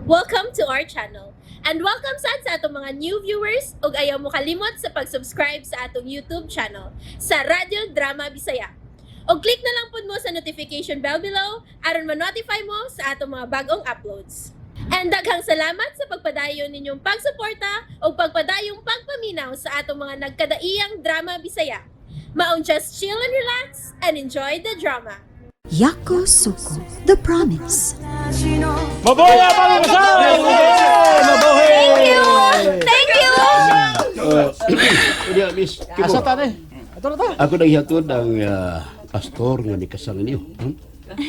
Welcome to our channel. And welcome sad sa atong mga new viewers ug ayaw mo kalimot sa pag-subscribe sa atong YouTube channel sa Radyo Drama Bisaya. Og click na lang pud mo sa notification bell below aron ma-notify mo sa atong mga bagong uploads. And daghang salamat sa pagpadayon ninyong pagsuporta ug pagpadayong pagpaminaw sa atong mga nagkadaiyang drama Bisaya. Maong just chill and relax and enjoy the drama. Yako Suko, The Promise. Mabuhay ang pagkakasal! Mabuhay! Thank you! Thank you! Unya, Miss Kibo. Asa ta ni? Ato na ta. Ako nang hihatod ang pastor nga nikasal ninyo.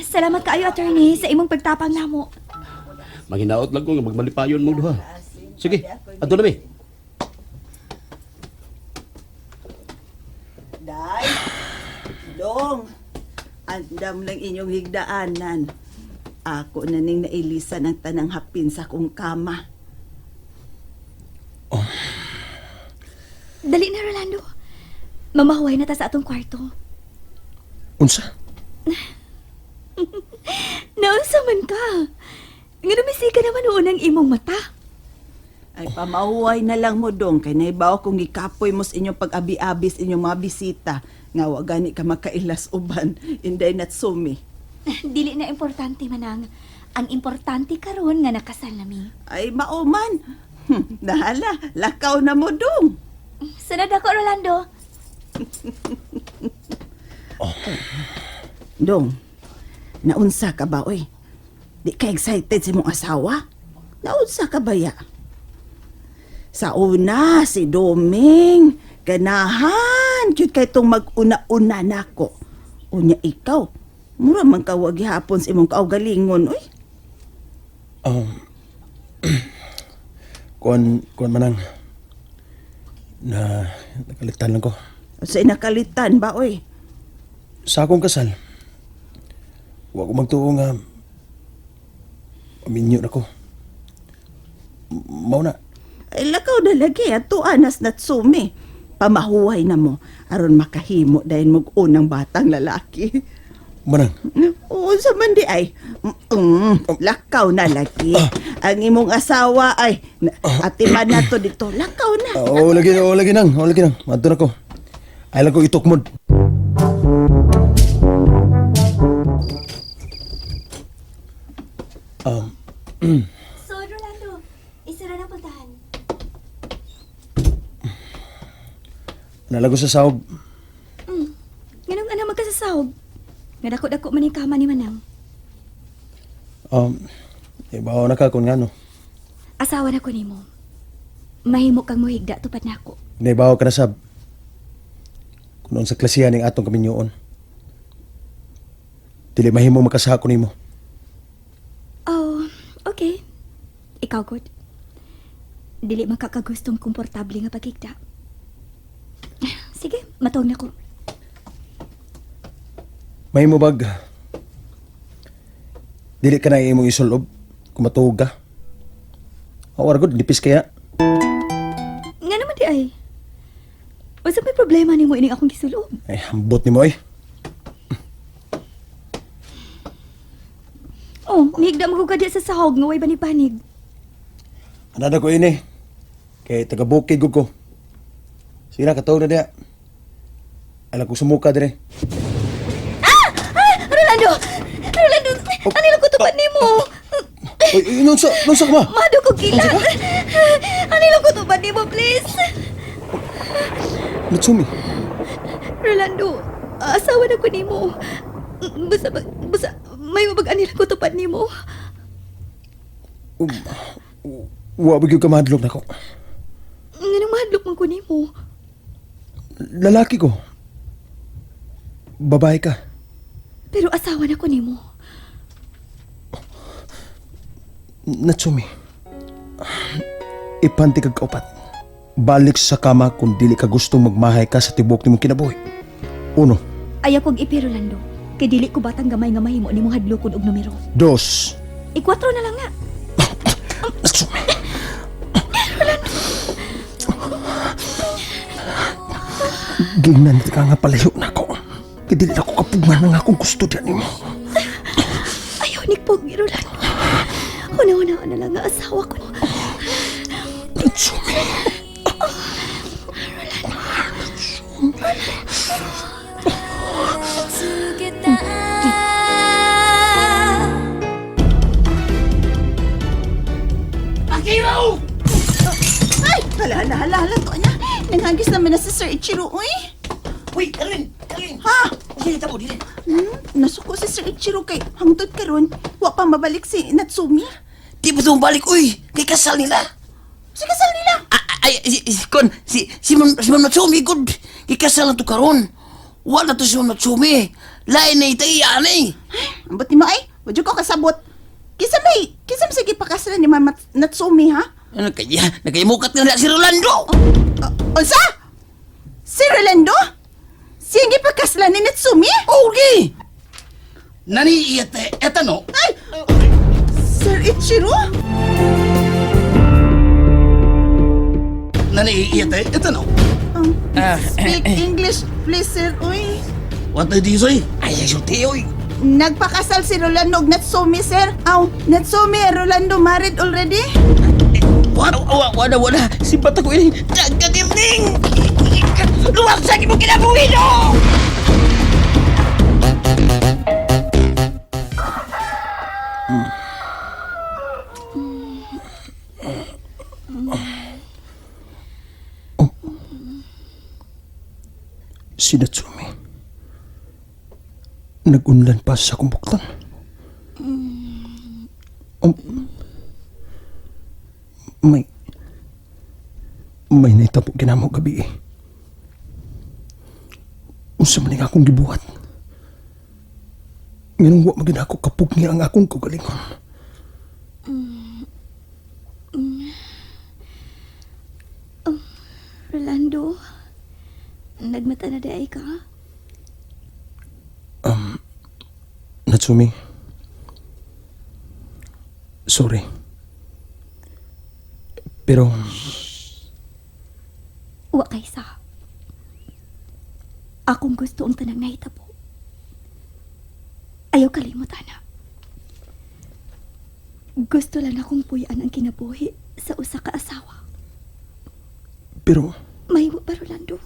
Salamat kaayo, attorney, sa imong pagtapang namo. Manghinaot lang ko nga magmalipayon mo duha. Sige, adto na mi. Day, dong, andam lang inyong higdaanan. Ako na ning nailisan ang tanang hapin sa kong kama. Dali na, Rolando. Mamahuay na ta sa atong kwarto. Unsa? Naunsa man ka. Nga numisika naman noon ang imong mata. Ay pamahuay na lang mo dong kay naibaw kong gikapoy mo sa inyong pag-abi-abi sa inyong mga bisita nga wa gani ka makailas uban inday Natsumi. Dili na importante, Manang. Ang importante karon nga nakasal nami. Ay mauman. Nahala, lakaw na mo dong. Sunod ako, Rolando. Dong, naunsa ka ba oy? Di ka excited sa imong asawa? Naunsa ka ba ya? Sa una, si Doming. Ganahan, cute kay tong mag-una-una nako. Unya ikaw, mura man ka wa gihapon sa imong kaugalingon, oy. Kuan manang na nakalitan lang ko. Sa inakalitan ba, oy? Sa akong kasal, wa ko magtuo nga minyo na ko. Mao na. Ay, lakaw na lagi, ato anas Natsumi. Pamahuway na mo, aron makahimo dahil mo unang batang lalaki. Manang, Oo, sa man di ay. Lakaw na lagi. Ang imong asawa ay, atiman na to dito. Lakaw na. oo lagi nang, oo lagi nang. Madto na ko. Ay lang ko itukmod. Um, So, Rolando, isara na pultahan. Nalago sa sahog. Nganong ana magkasasahog? Nga dako-dako man yung kama ni Manang. Ibaw na ka kung ngano. Asawa na ko nimo. Mahimo kang muhigda tupad nako. Naibaw ka na sab. Kung sa klasihan ning atong kaminyoon. Dili mahimo makasako nimo. Oh, okay. Ikaw, good. Dili makakagustong komportable nga paghigda. Sige, matuog na ko. Mahimo bag dili ka na imong isulob kung matuog ka. Awar gud nipis kaya. Nga naman di ay. Unsa may problema nimo ining akong gisulob? Ay ambot nimo ay. Oh, mihigda mo ko ka di sa sahog nga way banig-banig. Anada ko ini. Kay taga bukid gud ko. Sige na katuog na diha. Alam ko sumuka dire. Ah! Rolando! Rolando! Ano lang ko tupad nimo? Oy, nunsa nunsa ka ba? Mado ko gilat. Ano lang ko tupad nimo, please? Natsumi. Rolando, asawa na ko nimo. Basta, basta, may mabag anila ko tupad nimo. Wa ba gyud ka mahadlok nako. Nganong mahadlok man ko nimo? Lalaki ko. Babae ka. Pero asawa na ko nimo. Natsumi. Ipanti kag kaupat. Balik sa kama kung dili ka gustong magmahay ka sa tibok nimong kinabuhi. Uno, Ayaw kog ipi, Rolando. Kay dili ko batang gamay nga mahimo nimo hadlokon og numero. dos. Ikwatro na lang nga. Natsumi. Gingnan ka nga palayo na ko. Kay dili na ko kapugngan ang akong gusto diyan nimo. Ayaw ni Pogi, Rolando. Una-una, na lang nga asawa ko. Natsumi. Ay! Hala, hala, hala, hala. To niya. Nanghagis naman na si Sir Ichiro, uy. Uy, Erwin! Erwin! Ha? Sige, tabo, dili. Nasuko si Sir Ichiro kay hangtod karon wa pa mabalik si Natsumi. Di pa itong balik, uy! Kay kasal nila! Sa kasal nila. Ah, Ay, si, si, kon, si, si, Ma'am, si Ma'am Natsumi, good! Kay kasal na to karon. Wala to si Ma'am Natsumi. Lain na itay, anay! Ambot nimo ay, wadyo ko kasabot. Kinsa may sige pakasalan ni Ma'am Natsumi ha? Ano kaya? Nakayimukat na na si Rolando! Unsa? Si Rolando? Siyang gipakasalan ni Natsumi? Okay! Nani iyate etano? Ay! Sir Ichiro? Nani iyate etano? Speak English, please, sir. Uy. What did you say? Ay, ay, sulti, uy! Nagpakasal si Rolando og Natsumi, sir. Aw, Natsumi and Rolando married already? What? Wala, wala. Simpat ako ini. Dagkatirning! Luwag sa mo kinabuhi, no! Si Natsumi. Nag-unlan pa sa akong buktan. May may naitabo ginamo gabi eh. Unsa man ning akong gibuhat. Nganong wa magid ako kapugni ang akong kaugalingon. Rolando, nagmata na di ay ka? Natsumi. Sorry. Pero Wa kay sa. Akong gusto ang tanang nahitabo. Ayaw kalimot, ana. Gusto lang akong puyan ang kinabuhi sa usa ka asawa. pero Mahimo pa, Rolando.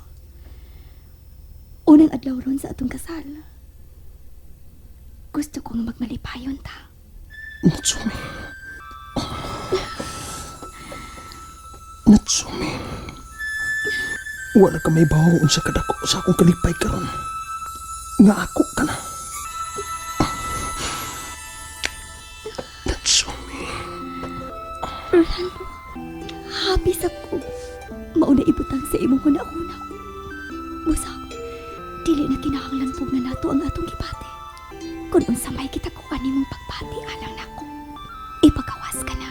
Unang adlaw ron sa atong kasal. Gusto kong magmalipayon ta. Natsumi. Natsumi. Wala ka may bawo unsa kadako sa akong kalipay karon. Nga ako ka na. Natsumi. Rolando, happy sa ko. Mauna ibutang sa imong huna-huna. Busa, dili na kinahanglan pug na nato ang atong gibati. Kung unsa may kitakuan nimong pagbati alang nako, ipagawas ka na.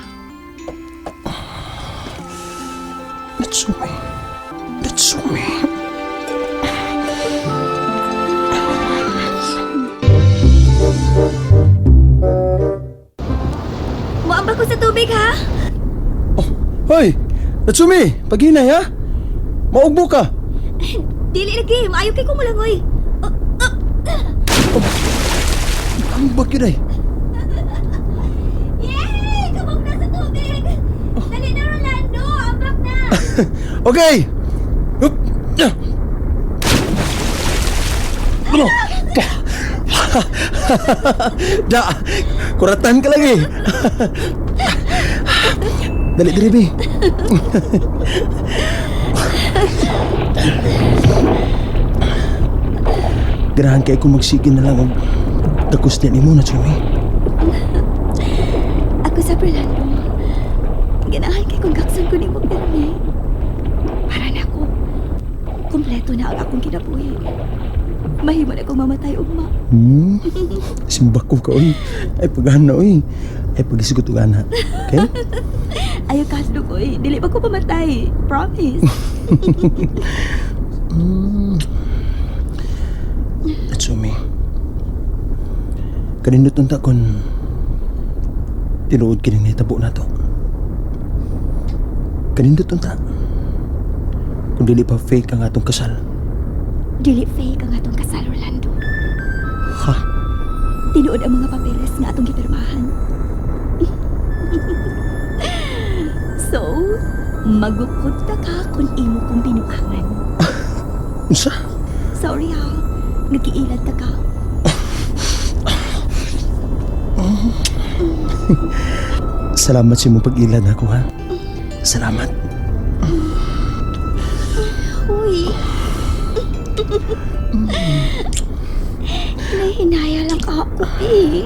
Natsumi. Natsumi. Muamba ko sa tubig ha? Hoy! Natsumi! Paghinay ha? Maugbo ka! Dili lagi, maayo kay kumulangoy. Oh, Ang bakit ay? Yay! Kabog na sa tubig! Dali na Rolando, ambak na! Okay! Hup! Ya! Ano? Da! Kuratan ka lagi! Dali, dali, bi. Ganahan kay ko magsige na lang og takos din imo na, Chumi. Ako sa Rolando. Ganahan kay kung gaksan ko nimo pirmi. Para na ako. Kompleto na ang akong kinabuhi. Mahimo na kong mamatay ugma. Simbak ko ka, oy. Ay, pagana, oy. Ay, pag-isugot og ana. Okay? Ayaw kahadlok oy. Dili pa ko pamatay. Promise. Natsumi. Kanindot unta kon tinuod kining nahitabo nato. Kanindot unta. Kung dili pa fake ang atong kasal. Dili fake ang atong kasal, Rolando. Ha? Tinuod ang mga papeles nga atong gipirmahan. So, magukod ta ka kung imo kong binuangan. Unsa? Sorry ha, nag-iilad ta ka. Salamat sa imong pag-ilad ako ha. Salamat. Uy. Nahinaya lang ako eh.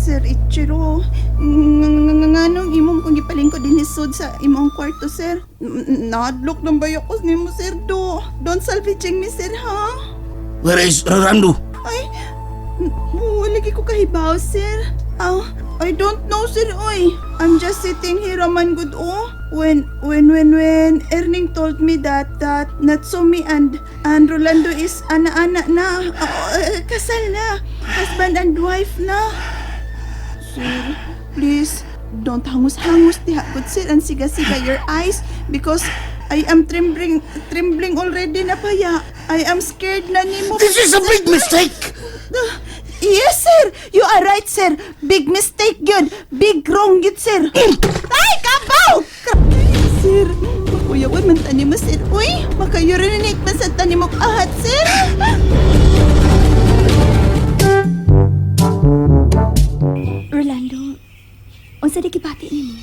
Sir Ichiro, nganong imong kung gipalingkod din sud sa imong kwarto, sir? Nahadlok ng bayo ko nimo, sir, do. Don't salvaging me, sir, ha? Where is Rolando? Ay, wala ko kahibaw, sir. Ah, I don't know, sir, oy. I'm just sitting here, man good, oh. When Erning told me that Natsumi and Rolando is ana-ana na, kasal na, husband and wife na. Sir, please, don't hangus-hangus diha good sir and siga-siga your eyes because I am trembling, trembling already na paya. I am scared na nimo. This is a big mistake. Yes, sir. You are right, sir. Big mistake yun. Big wrong yun, sir. Ay, kabaw! Sir, makuyawan man tani mo, sir. Uy, maka-urinate man sa tani mo kahat, sir. Rolando, unsa di gibati nimo?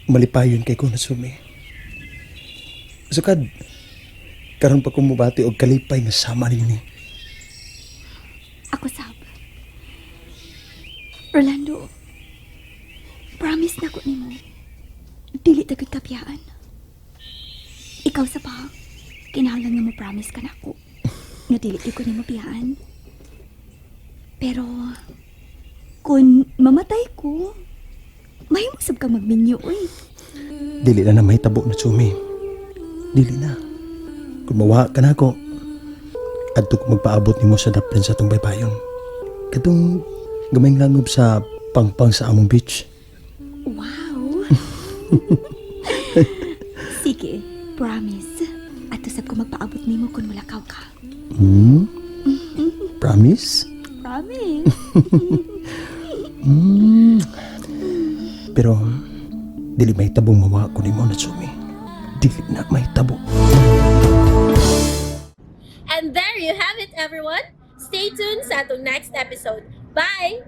Malipayon kay ko Natsumi. Sukad, karon pa ko mubati og kalipay nga sama nini. Ako sab. Rolando, promise na ko nimo. Dili ta gud kapiyaan. Ikaw sa pa, kinahanglan nga mo promise ka nako. Nga dili gyud ko nimo biyaan. Pero kung mamatay ko, mahimo sab ka magminyo oy. Dili na na mahitabo, Natsumi. Dili na. Kung mawa ka na ako, adto ko magpaabot nimo sa daplan sa atong baybayon. Katong gamayng langob sa pangpang sa among beach. Wow. Sige, promise. Ato sab ko magpaabot nimo kung mulakaw ka. Hmm? Promise? Promise. Pero dili mahitabong mawa ko nimo, Natsumi. Dili na mahitabo. And there you have it, everyone. Stay tuned sa atong next episode. Bye!